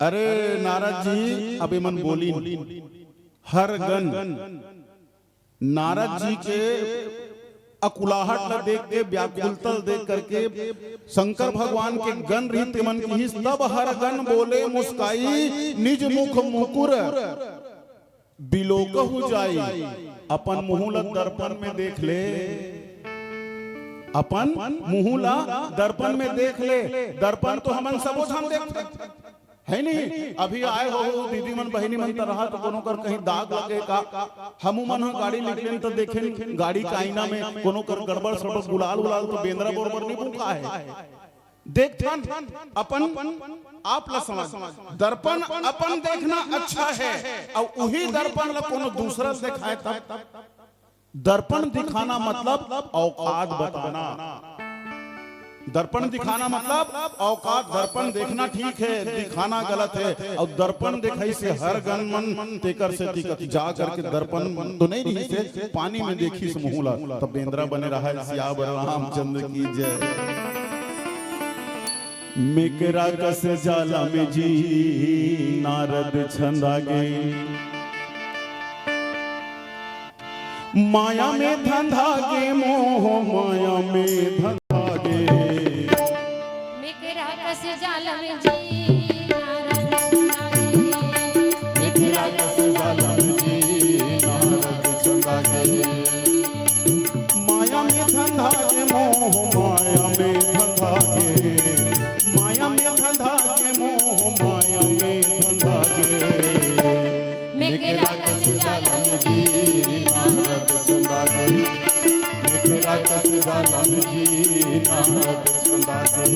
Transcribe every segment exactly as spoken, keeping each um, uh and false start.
अरे नारद जी, अब एमन बोलिन, हर गन नारद जी के अकुलाहट ल देख के, व्याकुलता ल देख करके शंकर भगवान के गन रहिस, तेमन किहिस, तब हर गन बोले मुस्काई, निज मुख मुकुर बिलोकहु जाई। अपन मुंह ल दर्पण में देख ले, अपन मुंह ल दर्पण में देख ले। दर्पण तो हमन सबो झन देखथन, है नहीं? अभी आए हो दीदी मन, बहिनी मन, त रहा तो कोनो कर कहीं दाग लगे का? हमू मन ह गाड़ी निकलेन त देखेन गाड़ी के आईना में कोनो कर गड़बड़ सड़बड़, गुलाल उलाल तो बेंदरा बरोबर नहीं भूखा है। देखथन अपन आप ला समझ, दर्पण अपन देखना अच्छा है, अउ उही दर्पण ला कोनो दूसरा देखाए तब। दर्पण दिखाना मतलब औकात बताना। दर्पण दिखाना मतलब औकात। दर्पण देखना ठीक है, दिखाना गलत है। अउ दर्पण देखाइस हर गन मन, तेकर सेती कति जा करके दर्पण तो नहीं रहिस हे, पानी में देखिस मुंह ला, त बेंदरा बने रहा है। सियावर रामचंद्र की जय। मेकरा कस जाला में जी नारद छंदा गे, माया में धंधा गे मोह, माया में धंधा गे। मेकरा कस जाला में जी नारद छंदा गे। मेकरा कस जाला में जी नारद छंदा गे। माया में धंधा गे मोह, माया में धंधा गे। माया में धंधा गे मोह, माया में धंधा गे। मेकरा कस जाला में जी नारद छंदा गे। मेकरा कस जाला में जी नारद छंदा गे।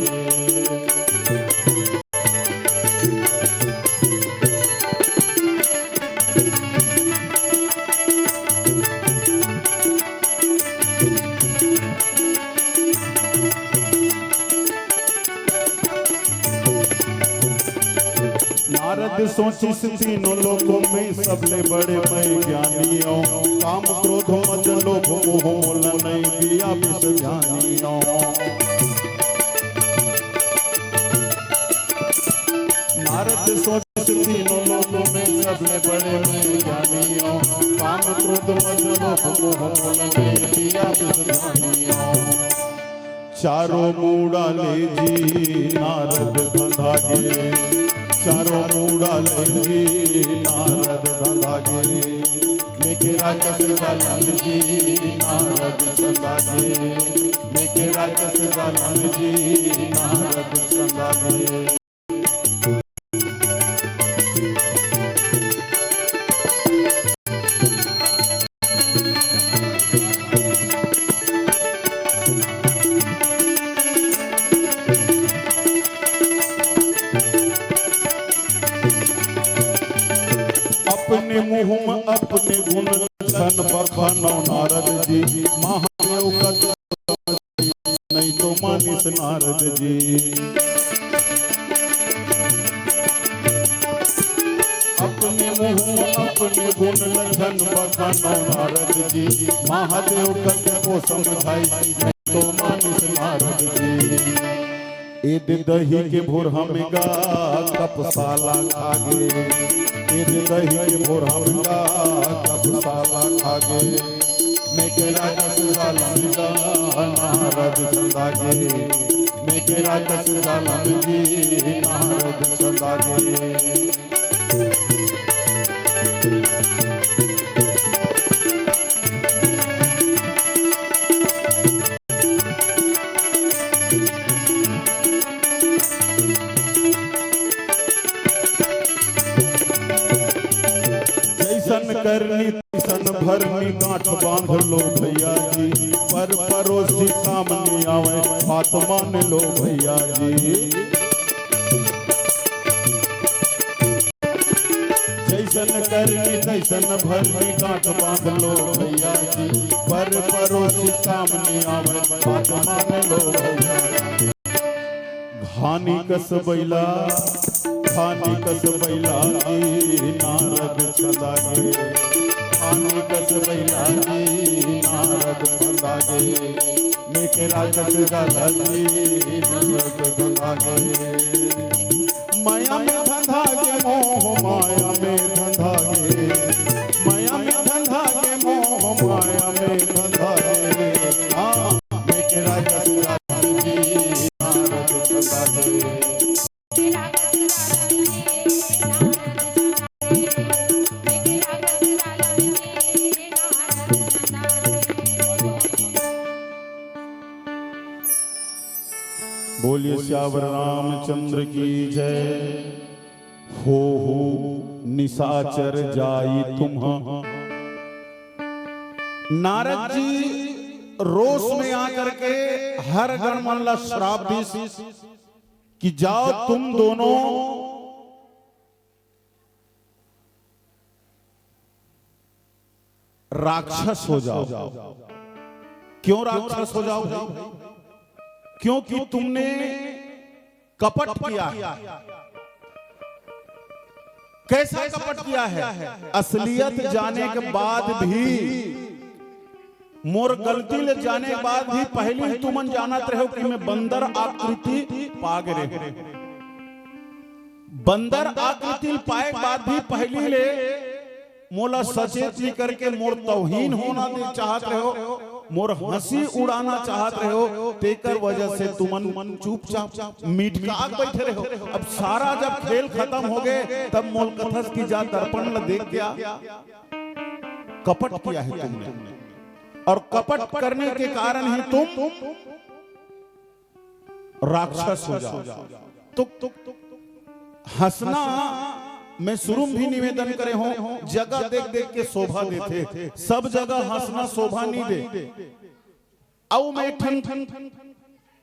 नारद सोचिस तीनों लोकों में सबले बड़े मैं ज्ञानी हूँ। काम क्रोध मद लोभ मोह मोला नहीं दिया विष ध्यानी हूँ। नारद सोचिस तीनों लोकों में सबले बड़े मैं ज्ञानी हूँ। काम क्रोध मद लोभ मोह मोला नहीं दिया विष ध्यानी हूँ। चारों मुड़ा ले जी नारद धंधा गे, चारों मुड़ा ले जी नारद धंधा गे। मेकरा कस जाला में जी नारद छंदा गे। मेकरा कस जाला में जी नारद छंदा गे। अपने मुंह में अपने गुण लक्षण बखानो नारद जी, महादेव कत नहीं तो मानिस नारद जी। अपने मुंह अपने गुण लक्षण बखानो नारद जी, महादेव कत को समझाई नहीं तो मानिस नारद जी। एदे दही के भोर हम गा कपसाला खागे, एदे दही के भोर हम गा कपसाला खागे। मेकरा कस जाला में जी नारद छंदा गे, मेकरा कस जाला में जी नारद छंदा गे। जैसन करनी तैसन भरनी, गांठ बांध लो भैया जी, पर परोसी काम नहीं आवे, बात मान लो भैया जी। जैसन करनी तैसन भरनी, गांठ बांध लो भैया जी, पर परोसी काम नहीं आवे, बात मान लो भैया जी। घानी कस बइला, घानी कस बइला जी नारद छंदा गे। घानी कस बइला जी नारद छंदा गे। मेकरा कस जाला जी नारद छंदा गे। माया में धागे मोह माया में धंधा गे, माया में धंधा गे, मोह माया में धंधा गे। हाँ, मैं के राजा सुरारी जी, नारद सदा गे। बोलिए सियावर रामचंद्र की जय। हो हो निशाचर जाई तुम्ह। नारद जी रोष में आकर के हर गण मन ला श्राप दिस कि जाओ तुम दोनों राक्षस हो जाओ। क्यों राक्षस हो जाओ? क्योंकि तुमने कपट किया है। कैसा कपट किया है? असलियत जाने के बाद भी, मोर गलती ले जाने के बाद भी पहली तुमन जानत रहे हो कि मैं बंदर आकृति पा गे रहे। बंदर आकृति पाए के बाद भी पहली ले मोला सचेत नहीं करके मोर तौहीन होना दे चाहत रहे हो, मोर हंसी उड़ाना चाहत रहे हो, तेकर वजह से तुमन चुपचाप मिटका के बैठे रहे हो। अब सारा जब खेल खत्म हो गए, तब मोल कथस की जा दर्पण ल देख क्या कपट किया है तुमने, और कपट करने के कारण ही तुम राक्षस हो जाओ। तो हंसना मैं शुरू में भी निवेदन करे हों, जगह देख देख के शोभा देथे, सब जगह हंसना शोभा नहीं दे। अउ मैं एक ठन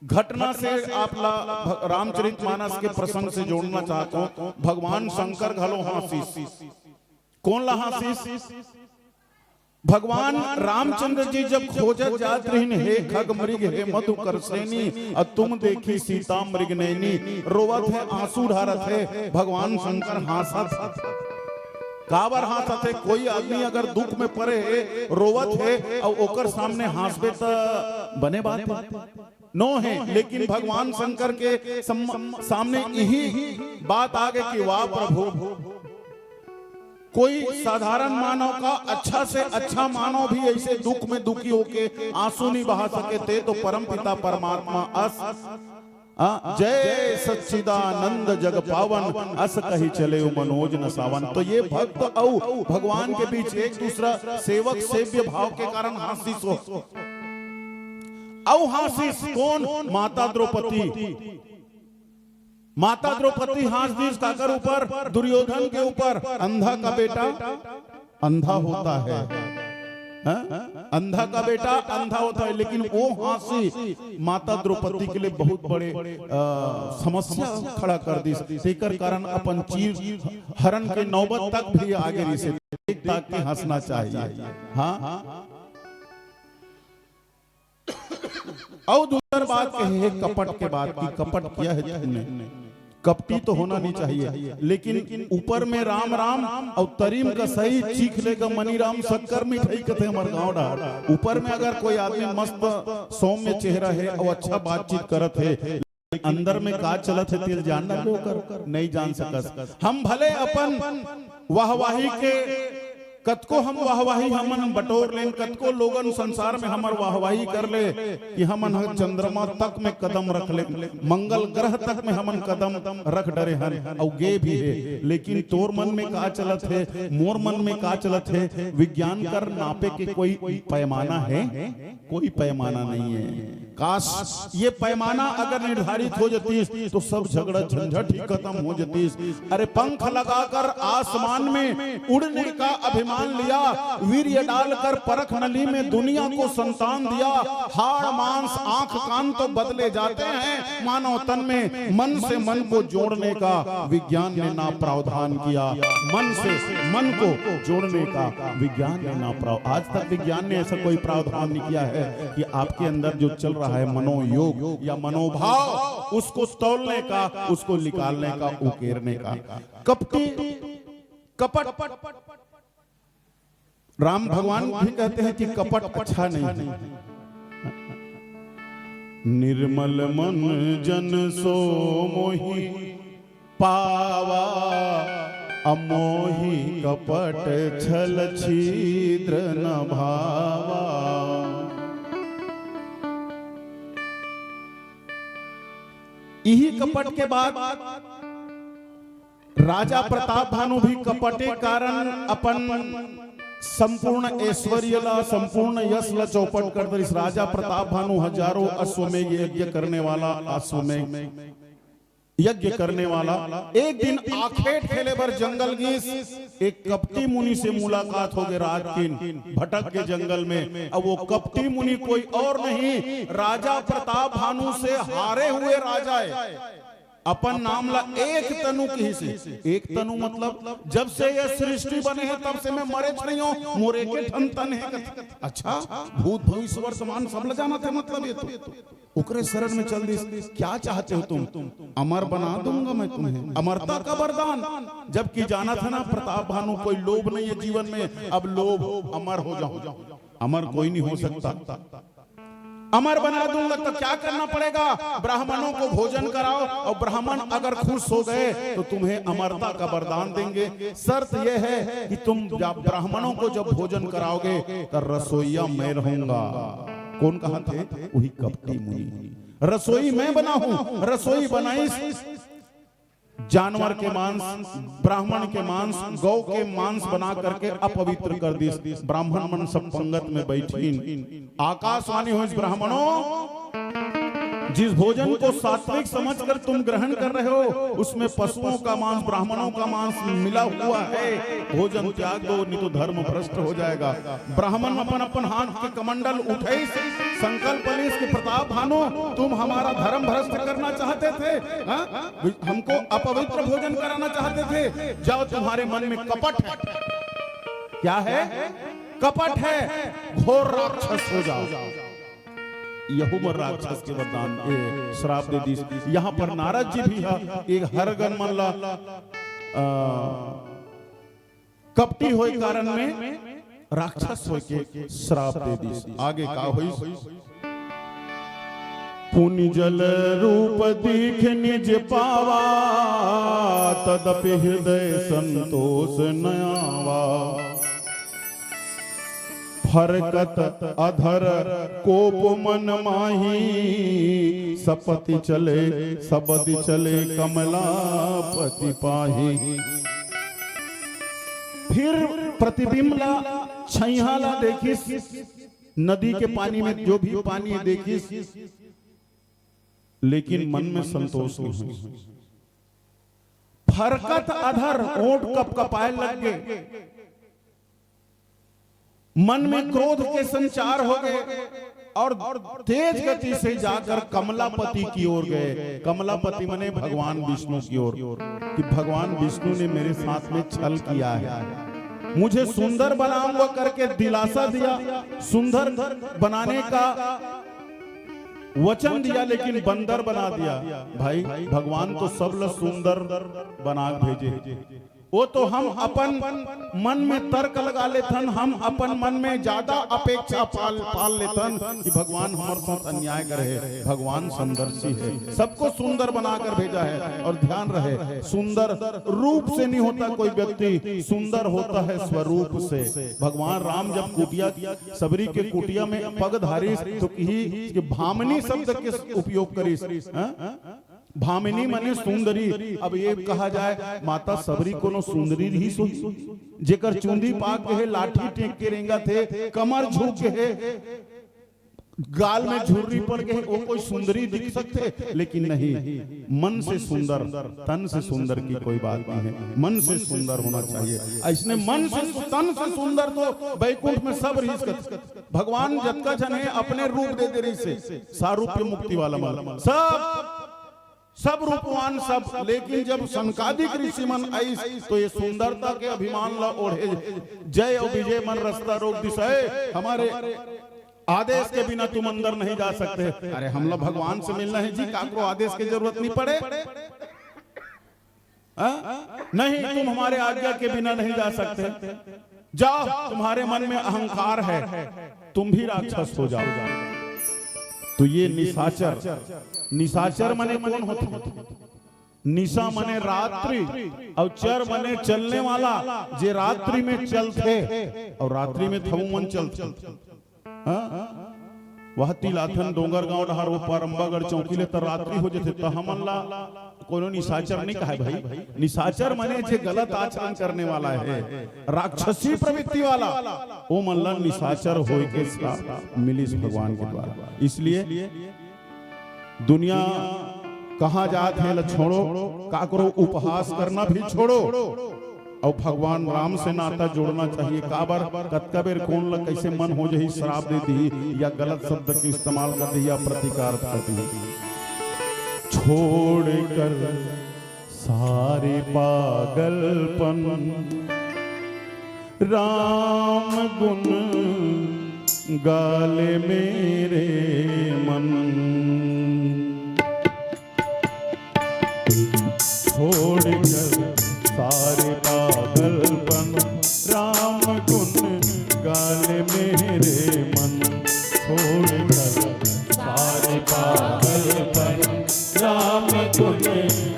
घटना से आप ला भ-, रामचरित मानस के प्रसंग से जोड़ना चाहता हूँ। भगवान शंकर घलो हांसिस। कोन ला हांसिस? भगवान रामचंद्र जी जब खोजत जात रहिन, हे खग मृग, हे मधुकरसेनी, अ तुम देखी सीता मृग नैनी, रोवत हे, आंसू ढारत हे, भगवान शंकर हांसत हे। काबर हांसत हे? कोई आदमी अगर दुख में परे हे, रोवत हे, अउ ओकर सामने हांसबे त बने बात हे? नो हे, लेकिन भगवान शंकर के सम-, सामने यही बात आ गई कि वाह प्रभु, कोई साधारण मानव का अच्छा से अच्छा मानव भी ऐसे दुख में दुखी होके आंसू नहीं बहा सके, ते तो परम पिता परमात्मा अस। हाँ, जय सच्चिदानंद जग पावन, अस कहि चले मनोज न सावन। तो ये भक्त अउ भगवान के बीच एक दूसरा सेवक सेव्य भाव के कारण हांसिस हो। अउ हांसिस कोन? माता द्रौपदी। माता द्रौपदी हांस दिस काकर ऊपर? दुर्योधन के ऊपर। अंधा का बेटा अंधा होता है, हाँ? अंधा का बेटा अंधा होता है, लेकिन वो हांसी माता द्रौपदी के लिए बहुत बड़े, अ, समस्या खड़ा कर दिस। तेकर कारण अपन चीर हरण के नौबत तक भी आगे रिसे। ठीक ठाक के हंसना चाहिए। हाँ, अउ दूसर बात कहे हे कपट के बात, कि कपट किया है तुमने। कपटी तो होना नहीं चाहिए, लेकिन ऊपर में राम राम अउ तरी म कसई, चीख लेगा मनी राम, शक्कर मिठाई कथे हमर गांव डहर। ऊपर में अगर कोई आदमी मस्त सौम्य चेहरा हे अउ अच्छा बातचीत करत हे, अंदर में का चलत हे, तेल जानना लोग कर नहीं जान सकस। हम भले अपन वाहवाही के कतको हम वाहवाही हमन बटोर लेन, कतको लोगन संसार में हमर वाहवाही कर ले कि हमन ह चंद्रमा तक में कदम रख ले, मंगल ग्रह तक में हमन कदम रख डरे हन, अउ गे भी हे। लेकिन तोर मन में का चलत हे, मोर मन में का चलत हे, विज्ञान कर नापे के कोई पैमाना हे? कोई पैमाना नहीं है। काश, ये पैमाना अगर निर्धारित हो जातीस, तो सब झगड़ा झंझट ही खत्म हो जातीस। अरे, पंख लगाकर आसमान में उड़ने का अभिमान लिया, वीर्य डालकर परख नली में दुनिया को संतान दिया। हाड़, मांस, आंख, कान तो बदले जाते हैं, मानव तन में मन से मन को जोड़ने का विज्ञान ने ना प्रावधान किया, मन से मन को जोड़ने का विज्ञान ने ना प्राव-, आज तक विज्ञान ने ऐसा कोई प्रावधान नहीं किया है कि आपके अंदर जो चल रहा है मनोयोग या मनोभाव, उसको तौलने का, उसको निकालने का, उकेरने का। कपटी, कपट, राम भगवान भी कहते हैं कि कपट अच्छा नहीं है। निर्मल मन जन सो मोहि पावा। अमोहि कपट छल छिद्र न भावा। इही कपट के बाद राजा प्रताप भानु भी कपटे कारण अपन संपूर्ण ऐश्वर्य ला, संपूर्ण यश ला चौपट कर दिस। राजा प्रताप भानु हजारों अश्वमेघ यज्ञ करने वाला, अश्वमेघ यज्ञ करने वाला, एक दिन आखेट खेले बर जंगल गिस। एक कपटी मुनि से मुलाकात हो गए रात किन भटक के जंगल में। अब वो कपटी मुनि कोई और नहीं, राजा प्रताप भानु से हारे हुए राजा है। अपन नाम ला एक तनु किहिसे। एक तनु मतलब जब से ये सृष्टि बने है तब से मैं मरे नहीं हूँ, मोर एके ठन तन है। अच्छा, भूत भविष्य वर्तमान सब ल जानत है, मतलब ये तो ओकरे शरण में चल दिस। क्या चाहते हो तुम? अमर बना दूंगा मैं तुम्हें, अमरता का वरदान। जबकि जाना था ना प्रताप भानु, कोई लोभ नहीं है जीवन में, अब लोभ, अमर हो जाऊं, अमर कोई नहीं हो सकता। अमर बना दूंगा तो क्या करना पड़ेगा? ब्राह्मणों को भोजन कराओ, और ब्राह्मण अगर खुश हो गए तो तुम्हें अमरता का वरदान देंगे। शर्त यह है कि तुम जब ब्राह्मणों को जब भोजन कराओगे तो रसोईया मैं रहूंगा। कौन कहा थे? वही कपटी मुनि। रसोई मैं बना हूं, रसोई बनाइस जानवर के मांस, ब्राह्मण के मांस, गौ के मांस बना करके अपवित्र कर दिस। ब्राह्मण मन सब पंगत में बैठिन। आकाशवाणी होइस, ब्राह्मणों, जिस भोजन को सात्विक समझकर तुम ग्रहण कर रहे हो, उसमें पशुओं का मांस, ब्राह्मणों का मांस मिला हुआ है, भोजन त्याग दो, नहीं तो धर्म भ्रष्ट हो जाएगा। ब्राह्मण अपन अपन हाथ के कमंडल उठाइस, संकल्प लिस कि प्रताप भानु, तुम हमारा धर्म भ्रष्ट करना चाहते थे, हाँ? हमको अपवित्र भोजन कराना चाहते थे, जाओ, तुम्हारे मन में कपट है। क्या है? कपट है, घोर राक्षस हो जाओ। यहू बर राक्षस के वरदान, ए, श्राप दे दिस। यहाँ पर नारद जी भी हा, एक हर गन मन ला, आ, कपटी होय कारण में राक्षस होय के श्राप दे दिस। आगे का होइस? पुनि जल रूप दीख निज पावा, तदपि हृदय संतोष न आवा। फरकत अधर कोप मन माही, सपति चले, सबदि चले कमलापति पाही। फिर प्रतिबिंब ला, छैहा ला देखिस, नदी के पानी में जो भी पानी देखिस, लेकिन मन में संतोष नहीं। फरकत अधर, ओंठ कपकपाए लग गए, मन में क्रोध के संचार हो गए और तेज गति से जाकर कमलापति की ओर गए। कमलापति मने भगवान विष्णु की ओर, कि भगवान विष्णु ने मेरे साथ में छल किया है, मुझे सुंदर बनाऊंगा करके दिलासा दिया, सुंदर बनाने का वचन दिया, लेकिन बंदर बना दिया। भाई, भगवान तो सब ल सुंदर बना के भेजे। वो तो हम अपन मन में तर्क लगा लेथन, हम अपन मन में ज्यादा अपेक्षा पाल, पाल लेथन कि भगवान हमर साथ अन्याय करे हे। भगवान समदर्शी है, सबको सुंदर बनाकर भेजा है। और ध्यान रहे, सुंदर रूप से नहीं होता कोई व्यक्ति, सुंदर होता है स्वरूप से। भगवान राम जब कुटिया, सबरी के कुटिया में पग धारिस तो किही कि भामिनी शब्द के उपयोग करिस, हाँ? भामिनी मने सुंदरी। अब ये कहा जाए, माता सबरी कोनो सुंदरी रहिस होही? जेकर चुंदी पाक के हे, लाठी टेक के रेंगत हे, कमर झुक के हे, गाल में झुर्री पड़ के हे, वो कोई सुंदरी दिख सकथे? लेकिन नहीं, मन से सुंदर, तन से सुंदर की कोई बात नहीं है। मन से सुंदर होना चाहिए। अइसने मन से, तन से सुंदर तो बैकुंठ में सब रहिस कथे। भगवान जतका झन हे, अपने रूप दे दे रहिस हे, सारूप्य मुक्ति वाला मन, सब, सब रूपवान सब। लेकिन जब सनकादिक ऋषि मन आइस तो ये सुंदरता के अभिमान ला ओढ़े जय और विजय मन रास्ता रोक दिस हे। हमारे आदेश के बिना तुम अंदर नहीं जा सकते। अरे, हमला भगवान से मिलना है जी, काकरो आदेश की जरूरत नहीं पड़े। हाँ? नहीं, तुम हमारे आज्ञा के बिना नहीं जा सकते। जाओ, तुम्हारे मन में अहंकार है, तुम भी राक्षस हो जाओ। तो ये निशाचर, निशाचर मने कौन होथे? निशा मने रात्रि, अउ चर मने चलने वाला, जे रात्रि में चलथे, अउ रात्रि में थमू मन चलथे। हाँ? वह तिलाथन डोंगरगांव डहार वो पारंबागढ़ चौकी ले त रात्रि हो जथे, त हमन ला कोनो निशाचर नहीं कहे भाई। निशाचर मने जे गलत आचरण करने वाला है, राक्षसी प्रवृत्ति वाला, वो मन ला निशाचर होए के श्राप मिलिस भगवान के द्वारा। इसलिए दुनिया कहाँ जात हे, ला छोड़ो, काकरो उपहास करना भी छोड़ो, अउ भगवान राम से नाता जोड़ना चाहिए। काबर कतका बेर कोन ला कैसे मन हो जही, श्राप दे दिही या गलत शब्द के इस्तेमाल कर दिही या प्रतिकार कर दिही। छोड़कर सारे पागलपन, राम गुण गाले मेरे मन। छोड़कर सारे पागलपन, राम गुण गाले मेरे मन। छोड़कर सारे पागलपन, राम गुण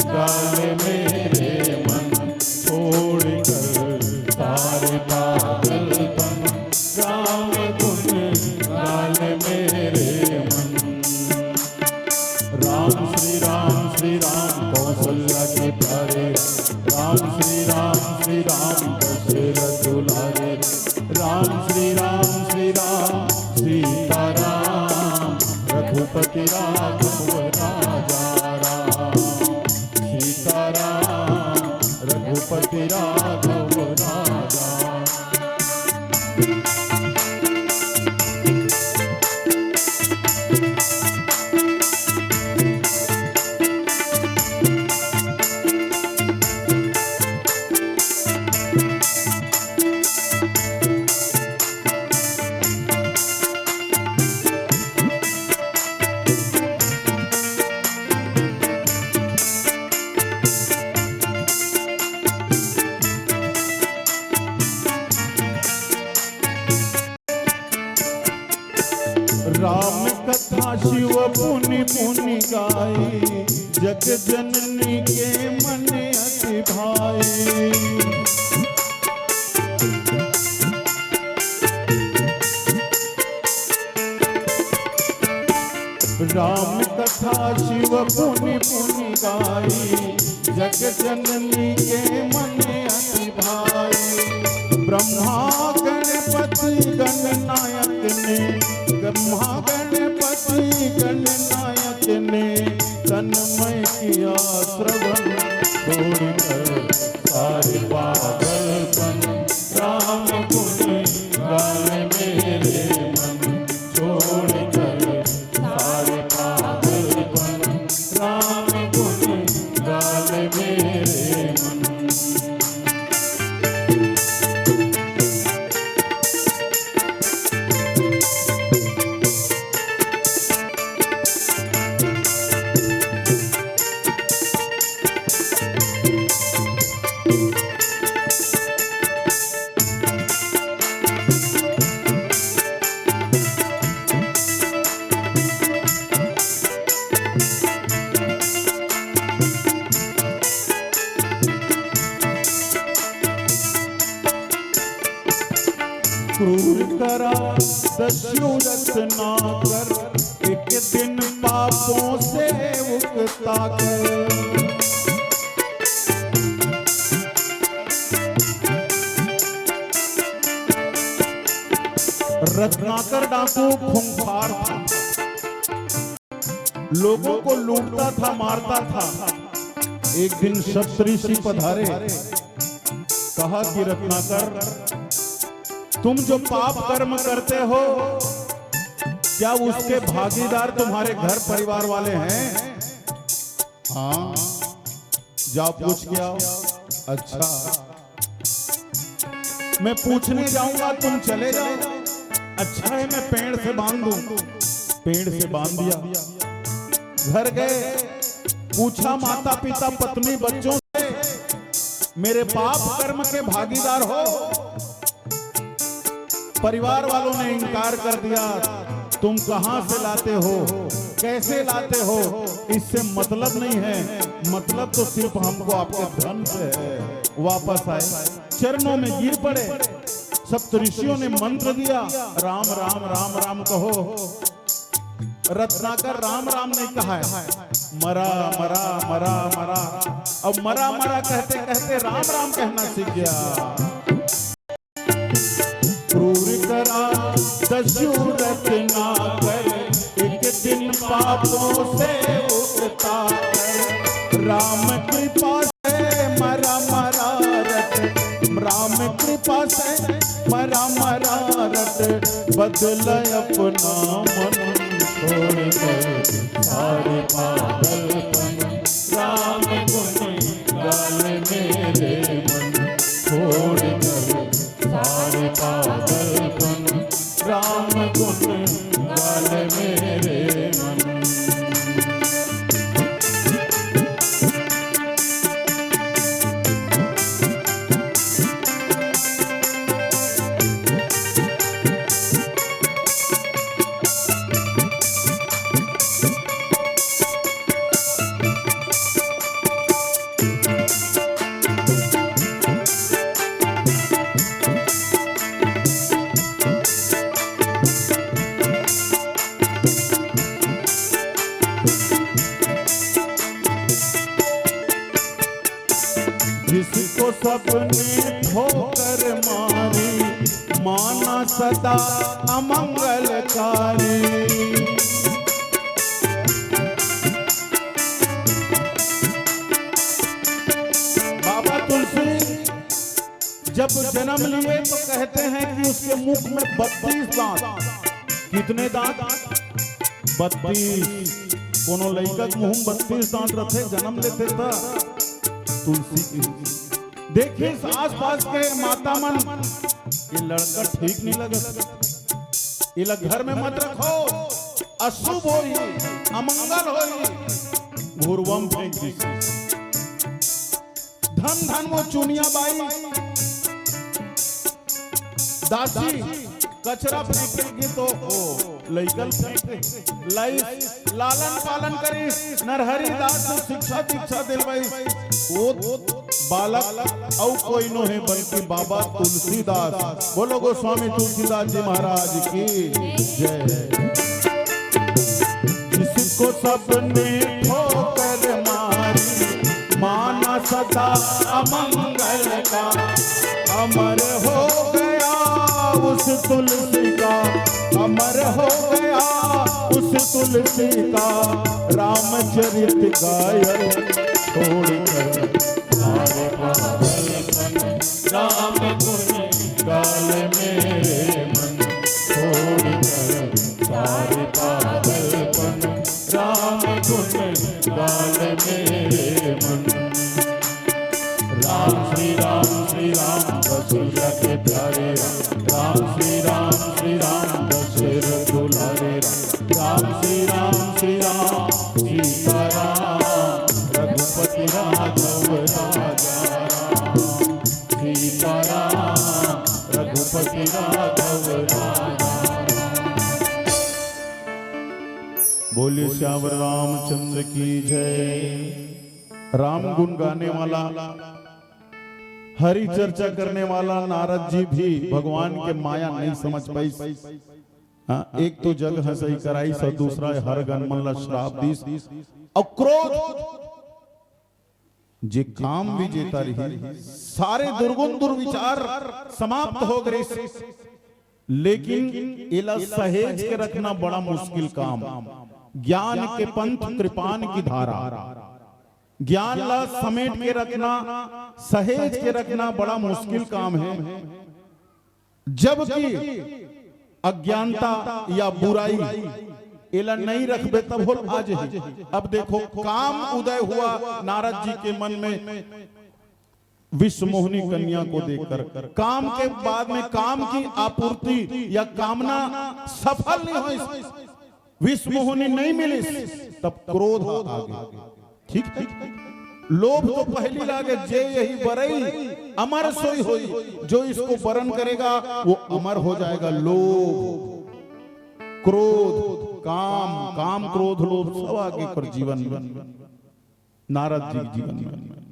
गाले मेरे मन। छोड़कर सारे पागलपन, राम गुण गाले मेरे मन। राम श्री राम श्री राम कौशल्या के प्यारे, राम श्री राम श्री राम दशरथ दुलारे, राम श्री राम श्री राम सीताराम रघुपति राघव राजा राम, सीताराम रघुपति राघव राजा। राम कथा शिव पुनि पुनि गाई, जग जननी के मन अति भाई। राम कथा शिव पुनि पुनि गाई, जग जननी के मन अति भाई। ब्रह्मा गणपति गणनायक ने, ब्रह्मा गणपति गणनायक ने, तन मैं किया श्रवण छोड़कर सारे पागलपन, राम गुण गाए मेरे मन। छोड़कर सारे पागलपन, राम गुण गाए मेरे मन। क्रूर करा दस्यु रत्नाकर, एक दिन पापों से उकता कर। रत्नाकर डाकू खूंखार था, लोगों को लूटता था, मारता था। एक दिन सप्तऋषि पधारे, कहा कि रत्नाकर, तुम जो पाप कर्म करते हो, क्या उसके भागीदार तुम्हारे घर परिवार वाले हैं? हाँ, जाओ पूछ के आओ। अच्छा, मैं पूछने जाऊंगा, तुम चले जाओ। अच्छा है, मैं पेड़ से बांध दूं। पेड़ से बांध दिया। घर गए, पूछा माता पिता पत्नी बच्चों से, मेरे पाप कर्म के भागीदार हो? परिवार वालों ने इनकार कर दिया। तुम कहां से लाते हो, कैसे लाते हो? इससे मतलब नहीं है, मतलब तो सिर्फ हमको आपके धन से है। वापस आए, चरणों में गिर पड़े। सप्त ऋषियों ने मंत्र दिया, राम राम राम राम कहो। रत्नाकर राम राम नहीं कहा है, मरा मरा मरा मरा। अब मरा मरा कहते कहते राम राम कहना सीख गया। क्रूर करा दस्यु रत्नाकर, एक दिन पापों से उगता कर। राम कृपा से मरा मरा रट, राम कृपा से मरा मरा रट, बदल अपना मन छोड़कर सारे पागलपन। राम गुण गाल मेरे मन छोड़कर सारे पागलपन। राम गुण गाल मेरे मन। जिसको सबने ठोकर मारी, माना सदा अमंगलकारी। बाबा तुलसी जब जन्म लिए तो कहते हैं कि उसके मुख में बत्तीस दांत। कितने दांत? बत्तीस। कोनो लइका के मुंह में बत्तीस दांत रथे, जन्म लेथे त। तुलसी के देखिस आसपास के माता मन, ये लड़का ठीक नहीं लगत, एला घर में मत रखो, अशुभ होही, अमंगल होही, घुरवा म फेंक दिस। धन धन वो चुनिया बाई दासी कचरा फेंके गे तो ओ लइका ल फेंके, लाइस, लालन पालन करिस, नरहरि दास ल शिक्षा दीक्षा दिलवाइस। ओ बालक अउ कोई नो हे बल्कि बाबा तुलसीदास। बोलो गोस्वामी तुलसीदास जी महाराज की जय। जिसको सबने ठोकर मारी, माना सदा अमंगल का। अमर हो गया उस तुलसी का, अमर हो गया उस तुलसी का, रामचरित गायन छोड़कर। सारे पागलपन राम गुण गाल मेरे मन, छोड़कर सारे पागलपन राम गुण गाल मेरे मन। राम श्री राम श्री राम रसोईया के प्यारे राम, राम श्री राम श्री राम दशरथ दुलारे राम, राम श्री राम श्री राम सीताराम रघुपति राघव राजा राम, सीताराम रघुपति राघव राजा राम। बोलिए सियावर रामचंद्र की जय। राम गुण गाने वाला, हरि चर्चा करने वाला नारद जी भी भगवान के माया नहीं समझ पाइस। हाँ, एक तो जग हंसई कराइस अउ दूसरा हर गन मन ला श्राप दीस। अउ क्रोध जे काम विजेता रही, सारे दुर्गुण दुर्विचार समाप्त हो गए। लेकिन एला सहेज के रखना बड़ा मुश्किल काम। ज्ञान के पंथ कृपान की धारा, ज्ञान ला समेट के रखना, सहेज के रखना बड़ा मुश्किल काम है। जबकि अज्ञानता या बुराई एला नहीं रखबे तब होल आ जाही। अब देखो, काम उदय हुआ नारद जी के मन में विश्व मोहिनी कन्या को देखकर। काम के बाद में काम की आपूर्ति या कामना सफल नहीं हुई, विश्व मोहिनी नहीं मिली, तब क्रोध आ गया। ठीक, ठीक। लोभ तो पहली लागे, जे यही बरई अमर सोई होई, जो इसको वरण करेगा वो अमर हो जाएगा। लोभ। क्रोध, काम, काम, क्रोध, लोभ सब आगे कर जीवन में, नारद जी के जीवन में।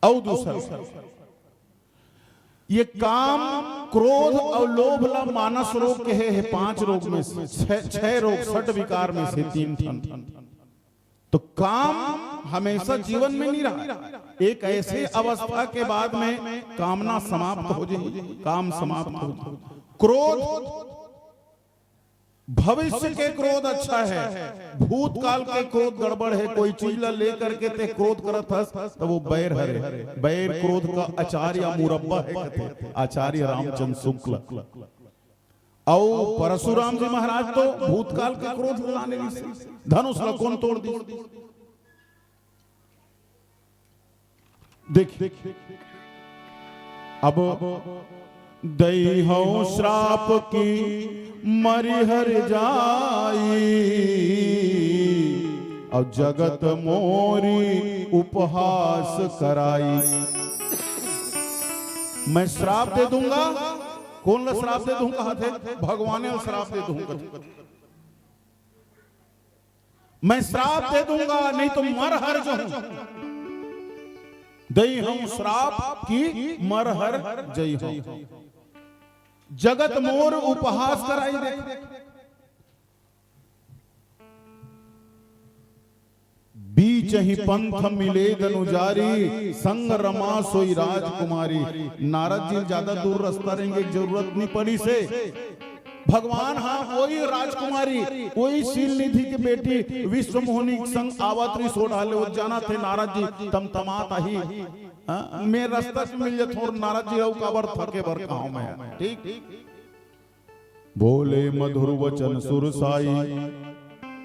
अउ दूसर, ये काम, क्रोध अउ लोभ ला मानस रोग कहे हे, पांच रोग में से, छह, छह रोग, षट विकार में से तीन ठन। तो काम हमेशा जीवन में नहीं रहा, एक ऐसे अवस्था के बाद में कामना समाप्त हो जाए, काम समाप्त हो जाए। क्रोध, भविष्य के क्रोध अच्छा है, भूतकाल के क्रोध गड़बड़ है। कोई चीज ला लेकर के ते क्रोध करत हस, तो वो बैर हरे। बैर क्रोध का आचार्य मुरब्बा है, कथे आचार्य रामचंद्र शुक्ल। अउ परशुराम जी महाराज तो भूतकाल के क्रोध ला नहीं सके, धनुष ला कोन तोड़ दी। देख, अब दई हूँ श्राप की मरि हर जाई, अउ जगत मोरी उपहास कराई। मैं श्राप दे दूंगा। कोन ला श्राप दे दूंगा? कथे भगवान ला श्राप दे दूंगा। मैं श्राप दे दूंगा, नहीं तो मर हर जहूं। दई हूं श्राप की मर हर जई हूं। जगत मोर उपहास कराई। देख, बीच ही पंथ मिले दनुजारी, संग रमा सोई राजकुमारी। नारद जी ज्यादा दूर रास्ता रेंगे के जरूरत नहीं पड़िस हे। भगवान, हाँ, वही राजकुमारी, वही शील निधि के बेटी विश्वमोहिनी के संग आवत रहिस, ओ डहर ले वो जानत हे नारद जी तमतमात आही। हाँ, मैं रास्ता से मिल जात हूँ, नारद जी, अउ काबर थके बर कहा मैं, ठीक? बोले मधुर वचन सुर साई,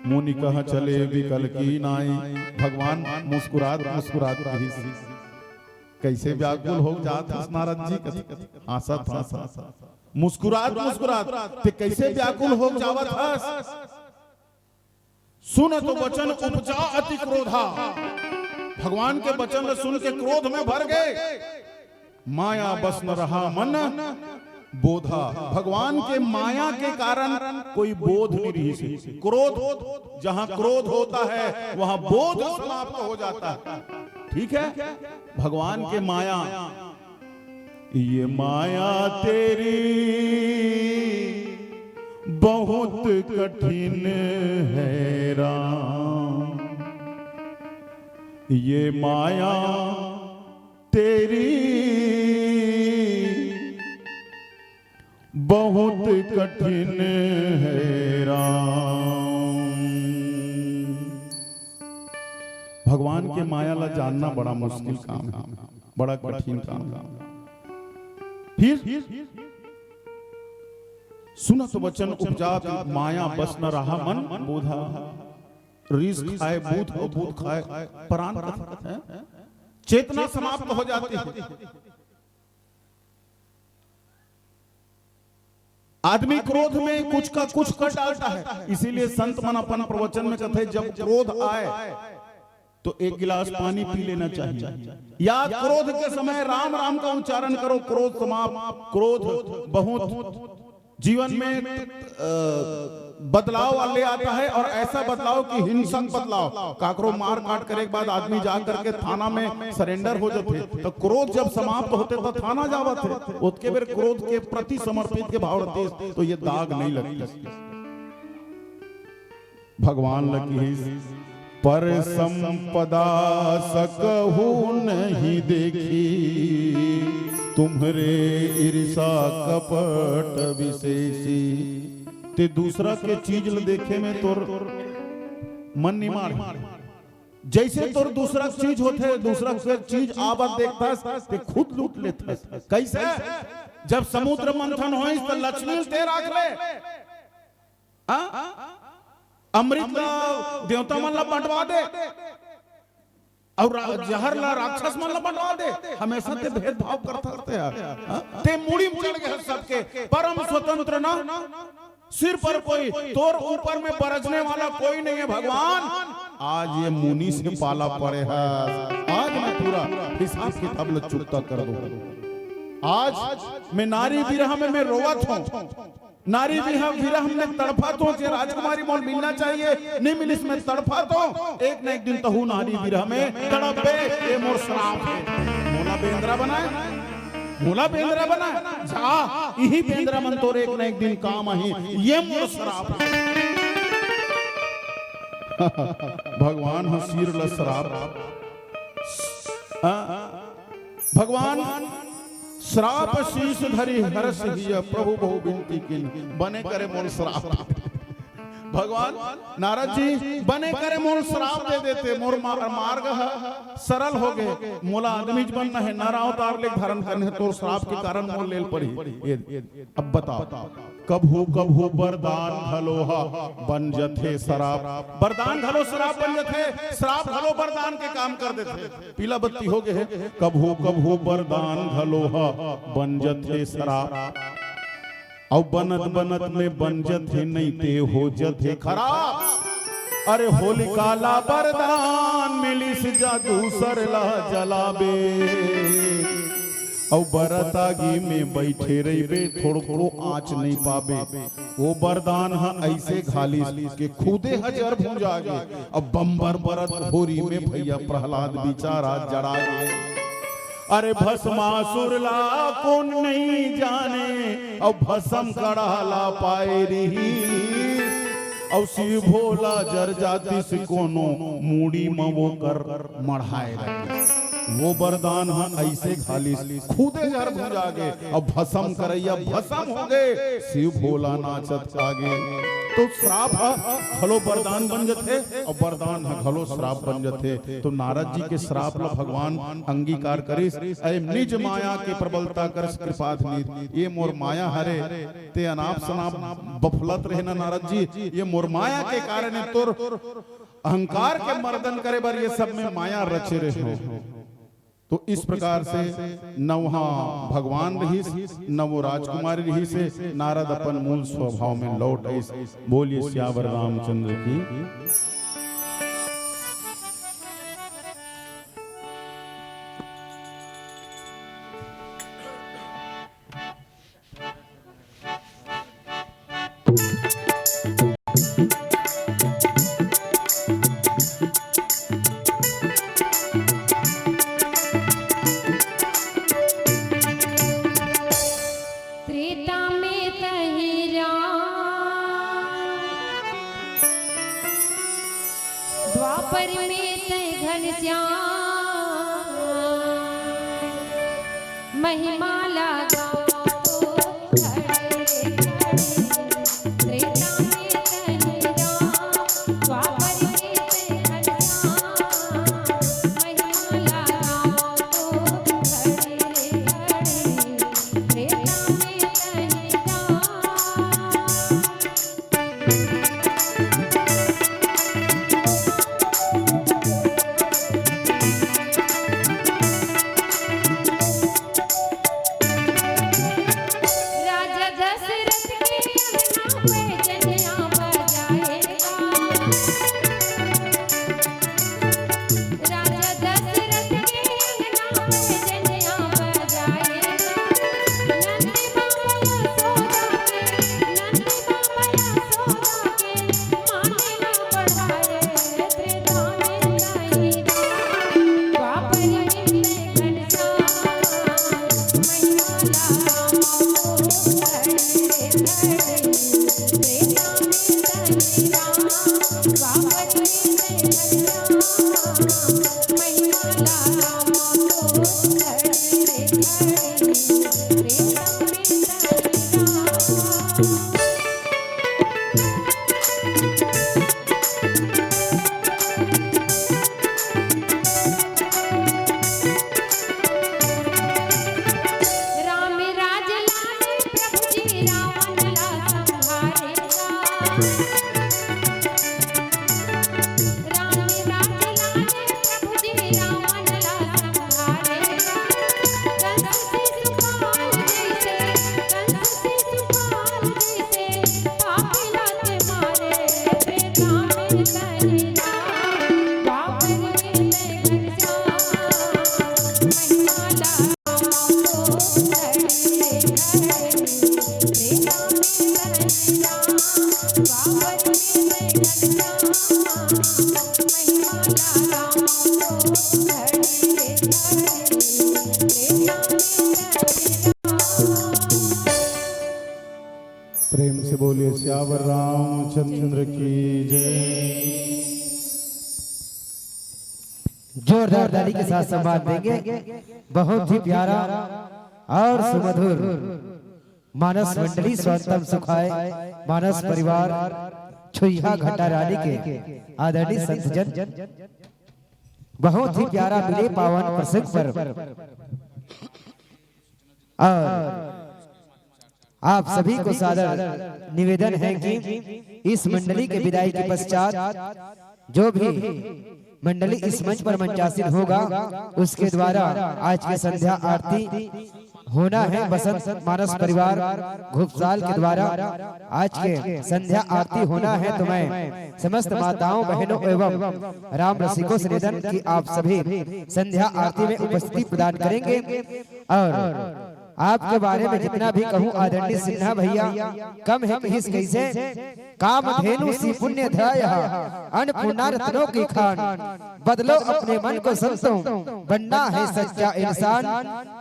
मुनि कह चले विकल की नाई। भगवान मुस्कुरात मुस्कुरात कहिस, कैसे व्याकुल हो जात हस नारद जी, कथे, हाँसत हाँसत, मुस्कुरात मुस्कुरात, ते कैसे व्याकुल हो जावत हस? सुनत वचन उपजा अति क्रोधा। भगवान के वचन ल सुन के क्रोध में भर गए। माया बस न रहा मन बोधा। भगवान के माया के कारण कोई बोध नहीं रहिस। क्रोध, जहां क्रोध होता है, वहां बोध समाप्त हो जाता है। ठीक है, भगवान के माया, ये माया तेरी बहुत कठिन है राम, ये माया तेरी बहुत कठिन है राम। भगवान के माया ला जानना बड़ा मुश्किल काम है, बड़ा कठिन काम है। फिर सुनत वचन उपजा माया बस न रहा मन बोधा। रिस खाए बूध अउ बूध खाए परान कथे, चेतना समाप्त हो जाती है। आदमी क्रोध में कुछ का कुछ कर डालता है, इसीलिए संत मन अपन प्रवचन में कथे, जब क्रोध आए तो एक गिलास पानी पी लेना चाहिए। या क्रोध के समय राम राम का उच्चारण करो, क्रोध समाप्त। क्रोध बहुत जीवन में, अ, बदलाव ले आता है, और ऐसा बदलाव कि हिंसक बदलाव। काकरो मार काट करे के बाद आदमी जा करके थाना में सरेंडर हो जाते, तो क्रोध जब समाप्त होते तो थाना जावत है। ओतके बेर क्रोध के प्रति समर्पित के भाव रहते, तो ये दाग नहीं लगते। भगवान ल किहिस, पर संपदा सकहु नहीं देखी, तुम्हरे ईर्षा कपट विशेषी। ते दूसरा के चीज ल देखे में तोर मन निमाड़। जैसे तोर दूसरा चीज होथे, दूसरा के चीज आवत देखथस, ते खुद लूट लेथस। कैसे? जब समुद्र मंथन होइस, त लक्ष्मी ल ते राख ले। हाँ? अमृत ला देवता मन ला बंटवा दे, अउ रा-, जहर ला राक्षस मन ला बंटवा दे। हमेशा ते भेदभाव करता रहते यार। हाँ? ते मुड़ी में चढ़ गए सबके, परम स्वतंत्र ना, सिर पर कोई, तोर ऊपर में बरजने वाला कोई नहीं है भगवान। आज ये मुनि से पाला पड़े है, आज मैं पूरा हिसाब किताब ला चुकता कर दूं। आज मैं नारी विरह में मैं रोवत हूँ, नारी विरह, विरह में तड़फत हूँ। जे राजकुमारी मोल मिलना चाहिए, नहीं मिलिस, मैं तड़फत हूँ। एक न एक दिन तहू नारी विरह में तड़पबे, ये मोर श्राप हे। मोला बेंदरा बनाए, मोला बेंदरा बनाए, जा, इही बेंदरा मन तोर एक न एक दिन काम आही, ये मोर श्राप हे। भगवान ह सिर ल श्राप, हाँ, भगवान श्राप शीश धरि हरष हिय, प्रभु बहु बिनती कीन्ह, बने करे मोल श्राप। भगवान नारद जी बने करे मोल श्राप दे देते, मोर मा-, मार्ग ह सरल होगे, मोला आदमी बनना हे, नर अवतार ले धारण करने हे, तोर श्राप के कारण मोल लेल पड़ही। ये, अब बताओ, कभू कभू वरदान घलो ह बन जथे श्राप, वरदान घलो श्राप बन जथे, श्राप घलो वरदान के काम कर देथे। पीला बत्ती होगे हे, कभू कभू वरदान घलो ह बन जथे श्राप, अउ बनत बनत में बन जथे, नइ ते हो जथे खराप। अरे होलिका ला वरदान मिलिस जा दूसर ला जलाबे, अउ बरत आगी में बइठे रहिबे, थोड़को आँच नइ पाबे। वो वरदान ह अइसे घालिस के खुदे ह जर भुंजा गे। अब बम्बर बरत होरी में भइया प्रहलाद बिचारा जरा गे। अरे भस्मासुर ला कोन नइ जाने, अउ भस्म कड़ा ला पाए रिहिस, अउ शिव भोला जर जातिस कोनो मुड़ी म वोकर मढ़ाए रहिस। वो वरदान ह अइसे घालिस, खुदे जर भुंजा गे, अउ भस्म करइया भस्म होगे, शिव भोला नाचत आगे। तो श्राप ह घलो वरदान बन जथे, अउ वरदान ह घलो श्राप बन जथे। तो नारद जी के श्राप ल भगवान अंगीकार करिस। अरे निज माया के प्रबलता करस कृपाधनीर, ये मोर माया हरे, ते अनाप शनाप बफलत रहे ना नारद जी, ये मोर माया के कारण हे, तोर अहंकार के मर्दन करे बर ये सब में माया रचे रहे हो। तो इस प्रकार से न वहाँ भगवान रहिस, न वो राजकुमारी रहिस, नारद अपन मूल स्वभाव में लौट आइस। बोलिए सियावर रामचंद्र की। त्रेता में तही राम, द्वापर में तही घनश्याम, महिमा ला गावत खड़े रे खड़े। त्रेता में तही राम, द्वापर में तही घनश्याम, महिमा ला गावत खड़े रे खड़े। त्रेता में तही राम। बोलिए सियावर रामचंद्र की जय। जोरदार ताली के साथ सम्मान देंगे। बहुत ही प्यारा और सुमधुर मानस मंडली स्वांतम सुखाय मानस परिवार छुईहा घटा रानी के आदरणीय संतजन, बहुत ही प्यारा मिले पावन प्रसंग पर और आप सभी को सादर निवेदन है कि इस मंडली के विदाई के पश्चात जो भी मंडली इस मंच पर मंचासीन होगा, उसके द्वारा आज के संध्या आरती होना है। बसंत मानस परिवार घुपसाल के द्वारा आज के संध्या आरती होना है, तो मैं समस्त माताओं, बहनों एवं राम रसिकों से निवेदन कि आप सभी संध्या आरती में उपस्थिति प्रदान करेंगे। और आपके बारे में जितना भी कहूँ आदरणीय सिन्हा भैया, कम है कहिस कैसे, कामधेनु सी पुण्य धाय, अन्नपूर्णा रत्नों की खान, बदलो अपने मन को संतों, बनना है सच्चा इंसान।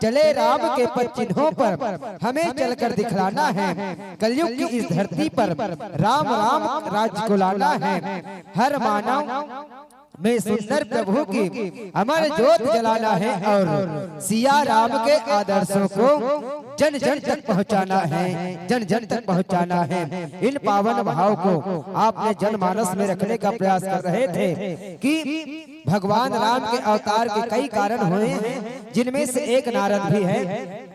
चले राम के पद चिन्हों पर, हमें चलकर दिखलाना है। कलयुग की इस धरती पर राम राम राज को लाना है। हर मानव में सुंदर प्रभु की अमर ज्योत जलाना है और सिया राम के आदर्शों को जन जन तक पहुंचाना है, जन जन तक पहुंचाना है। इन पावन भाव को आपने जनमानस में रखने का प्रयास कर रहे थे कि भगवान राम के अवतार के कई कारण हुए हैं, जिनमें से एक नारद भी है।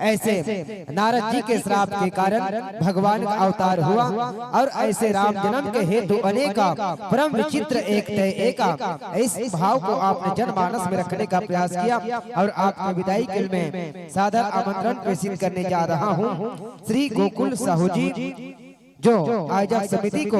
ऐसे नारद जी के श्राप के कारण भगवान का अवतार हुआ और ऐसे राम जन्म के हेतु अनेका परम विचित्र एक तय एका इस भाव को आपने जनमानस में रखने का प्रयास किया और आपके विदाई के में सादर आमंत्रण प्रेषित करने जा रहा हूँ श्री गोकुल साहू जी, जो आयोजक समिति को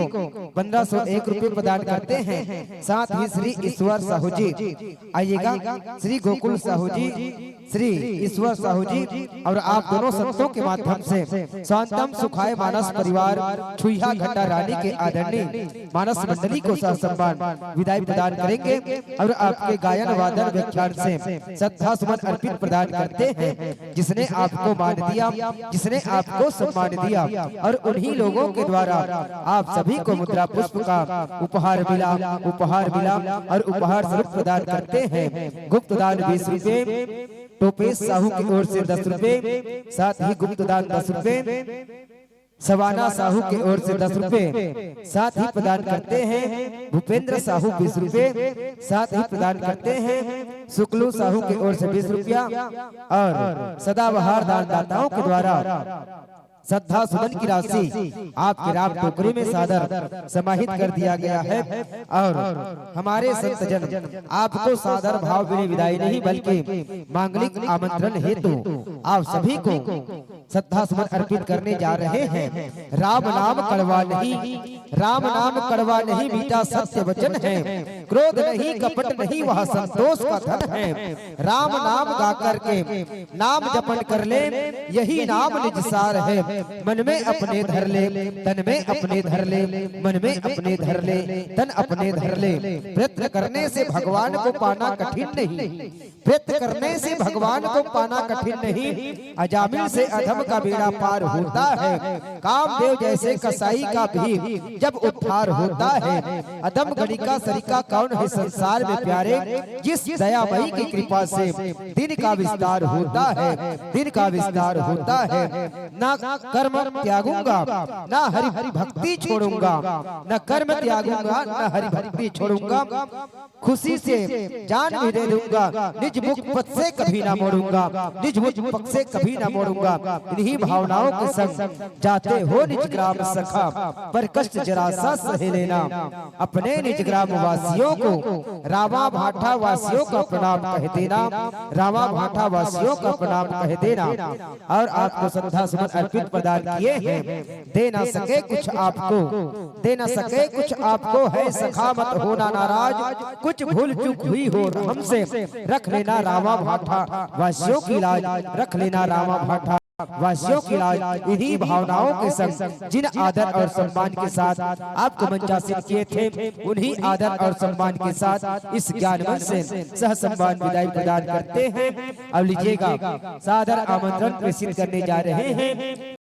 पन्द्रह सौ एक रुपये प्रदान करते हैं। साथ ही श्री ईश्वर साहू जी, आइएगा, श्री गोकुल साहू जी, श्री ईश्वर साहू जी और आप दोनों संतों के माध्यम से स्वांतम सुखाय मानस परिवार छुईहा घटा रानी के आदरणीय मानस मंडली को सह सम्मान विदाई प्रदान करेंगे और आपके गायन वादन व्याख्यान से श्रद्धा सुमन अर्पित प्रदान करते हैं। जिसने आपको मान दिया, जिसने आपको सम्मान दिया और उन्हीं लोगों के द्वारा आप सभी को मुद्रा पुष्प का उपहार मिला, उपहार मिला और उपहार स्वरूप प्रदान करते हैं गुप्त दान बीस रुपए, टोपेश साहू की ओर से दस रुपए, साथ ही गुप्त दान दस रुपए, सवाना साहू की ओर से दस रुपए साथ ही प्रदान करते हैं, भूपेंद्र साहू बीस रुपए साथ ही प्रदान करते हैं, शुक्लू साहू की ओर से बीस रुपया और सदाबहार दानदाताओं के द्वारा श्रद्धा सुमन की राशि आपके राम टोकरी में सादर समाहित कर दिया गया है। और हमारे संतजन आपको सादर भाव में विदाई नहीं बल्कि मांगलिक आमंत्रण हेतु आप सभी को श्रद्धा सुमन अर्पित करने जा रहे हैं। राम नाम कड़वा नहीं, राम नाम कड़वा नहीं, मीठा सत्य वचन है। क्रोध नहीं, कपट नहीं, वह संतोष का धन है। राम नाम गा करके नाम जपन कर ले, यही नाम निज सार है। मन में अपने धर ले, तन में अपने धर ले, मन में अपने धर ले, तन अपने धर ले। प्रयत्न करने से भगवान को पाना कठिन नहीं, प्रयत्न करने से भगवान को पाना कठिन नहीं। अजामिल से अधम का बेड़ा पार होता है। कामदेव जैसे कसाई का भी जब उद्धार होता है। अधम गणिका सरिका कौन है संसार में प्यारे, जिस दयामयी की कृपा से दिन का विस्तार होता है, दिन का विस्तार होता है। ना कर्म त्यागूंगा, ना हरि भक्ति छोड़ूंगा, ना कर्म त्यागूंगा, ना हरि भक्ति छोड़ूंगा। खुशी से जान भी दे दूंगा, निज मुख पथ से कभी ना मोड़ूंगा, निज मुख पथ से कभी ना मोड़ूंगा। इन्हीं भावनाओं के संग जाते हो निज ग्राम सखा, पर कष्ट जरा सा सह लेना। अपने निज ग्राम वासियों को, रावा भाठा वासियों का प्रणाम कह देना, रावा भाठा वासियों का प्रणाम कह देना। और आपको श्रद्धा सुमन अर्पित प्रदान किए हैं। दे ना सके कुछ आपको, दे ना सके कुछ आपको, है सखा मत होना नाराज। कुछ भूल चूक हुई हो हमसे, रख लेना रावा भाठा वासियों की लाज, रख लेना रावा भाठा वासियों की लाज। इन्हीं भावनाओं के संग जिन आदर और सम्मान के साथ आपको मंचासीन किए थे, उन्हीं आदर और सम्मान के साथ इस ज्ञान मंच से सह सम्मान विदाई प्रदान करते हैं। अब लीजिएगा, सादर आमंत्रण प्रेषित करने जा रहे हैं।